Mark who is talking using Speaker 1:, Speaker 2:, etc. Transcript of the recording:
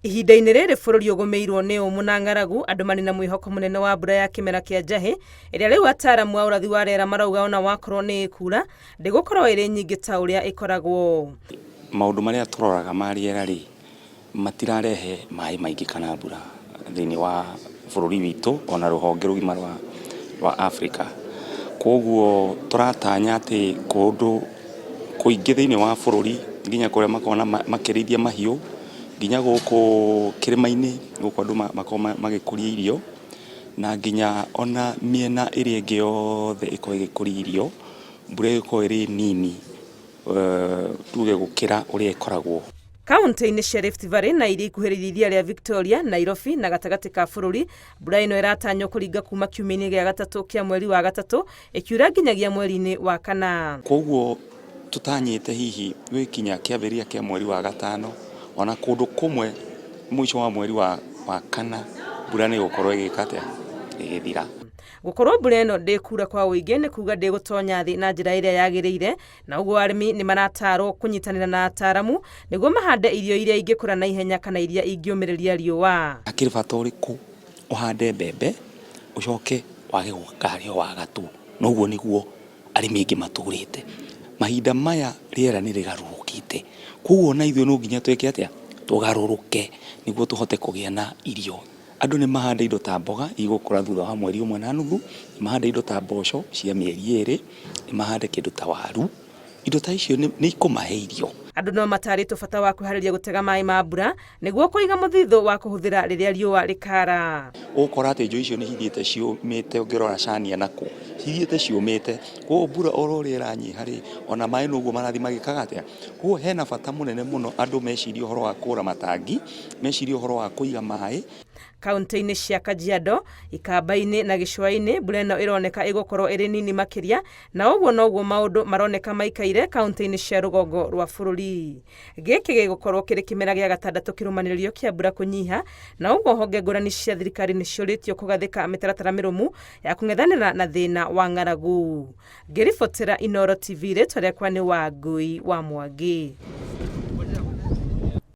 Speaker 1: Ihinda-inĩ rĩrĩ bũrũri ũgũmĩirwo nĩ ũmũ na ng'aragu, andũ marĩ na mwĩhoko mũnene wa mbura ya kĩmera kĩa njahĩ, ĩrĩa rĩu ataaramu a ũrathi wa rĩera marauga ona wakorwo nĩ ĩkura, ndĩgũkorwo ĩrĩ nyingĩ ta ũrĩa ĩkoragwo.
Speaker 2: Maũndũ marĩa tũroraga ma rĩera rĩ, matirarehe maĩ maingĩ kana mbura thĩinĩ wa bũrũri witũ ona rũhonge rũgima rwa Africa. Kwoguo tũratanya atĩ kũndũ kũingĩ thĩinĩ wa bũrũri nginya kũrĩa makoragwo makĩrĩithia mahiũ, nginya gũkũ kĩrĩma-inĩ gũkũ andũ makoragwo magĩkũria irio, na nginya ona mĩena ĩrĩa ĩngĩ yothe ĩkoragwo ĩgĩkũria irio, mbura ĩgũkorwo ĩrĩ nini tuge gũkĩra ũrĩa ĩkoragwo.
Speaker 1: Kauntĩ-inĩ cia Rift Valley na iria ikuhĩrĩirie iria rĩa Victoria, Nairobi na gatagatĩ ka bũrũri, mbura ĩno ĩratanywo kũringa kuma kiumia-inĩ gĩa gatatũ kĩa mweri wa gatatũ ĩkiura nginyagia mweri-inĩ wa kana.
Speaker 2: Kwoguo tũtanyĩte hihi gwĩkinya kĩambĩrĩria kĩa mweri wa gatano ona kũndũ kũmwe mũico wa mweri wa kana mbura nĩ ĩgũkorwo ĩgĩka atĩa? Ĩgĩthira.
Speaker 1: Gũkorwo mbura ĩno ndĩkura kwa ũingĩ nĩ kuga ndĩgũtonya thĩ na njĩra ĩrĩa yagĩrĩire, na ũguo arĩmi nĩ marataarwo kũnyitanĩra na ataaramu nĩguo mahande irio iria ingĩkũra na ihenya kana iria ingĩũmĩrĩria riũa.
Speaker 2: Hakĩrĩ bata ũrĩkũ ũhande mbembe ũcoke wage gũkarĩa wa gatũ? Na ũguo nĩguo arĩmi aingĩ matũrĩte. Mahinda maya rĩera nĩ rĩgarũrũkĩte, koguo ona ithuĩ no nginya twĩke atĩa? Tũgarũrũke nĩguo tũhote kũgĩa na irio. Andũ nĩ mahande indo ta mboga igũkũra thutha wa mweri ũmwe na nuthu, nĩ mahande indo ta mboco cia mĩeri ĩrĩ, nĩ mahande kĩndũ ta waru. Indo ta icio nĩ ikũmahe irio.
Speaker 1: Andũ no matarĩtwo bata wa kwĩharĩria gũtega maĩ ma mbura nĩguo kũiga mũthithũ wa kũhũthĩra rĩrĩa riũa rĩkara.
Speaker 2: Ũgũkora atĩ njũĩ icio nĩ ithiĩte ciũmĩte ũngĩrora Chania na kũ, cithiĩte ciũmĩte. Koguo mbura oro ũrĩa ĩranyiha rĩ, ona maĩ noguo marathiĩ magĩkaga atĩa. Koguo hena bata mũnene mũno andũ mecirie ũhoro wa kũgũra matangi, mecirie ũhoro wa kũiga maĩ.
Speaker 1: Kauntĩ-inĩ cia Kajiado, Ikamba-inĩ na Gĩcũa-inĩ mbura ĩno ĩroneka ĩgũkorwo ĩrĩ nini makĩria na ũguo noguo maũndũ maroneka maikaire kauntĩ-inĩ cia rũgongo rwa bũrũri. Gĩkĩ gĩgũkorwo kĩrĩ kĩmera gĩa gatandatũ kĩrũmanĩrĩrio kĩa mbura kũnyiha na ũguo honge ngũrani cia thirikari nĩ ciũrĩtio kũgathĩka mĩtaratara mĩrũmu ya kũng'ethanĩra na thĩna wa ng'aragu. Ngĩribotera Inooro TV rĩtwa rĩakwa nĩ Wangui wa Mwangi.